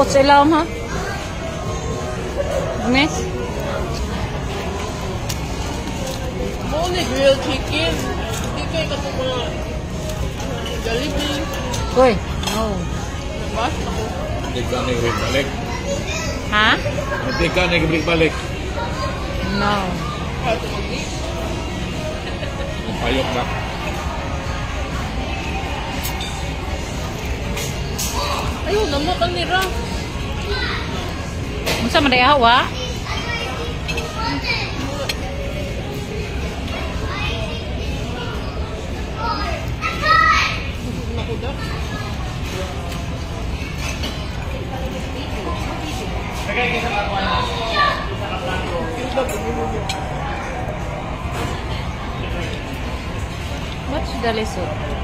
Buot sa ilawom, ha? Miss? Mo ni grilled chicken. Hindi kayo katong mga Jollibee. Uy, no. Nabash ako. Hindi ka nag-balik. Ha? Hindi ka nag-balik. No. Kahit mag. Payok na. Ayun, namo ka nira. Unsa man day hawa? Naku da. What's the lisod?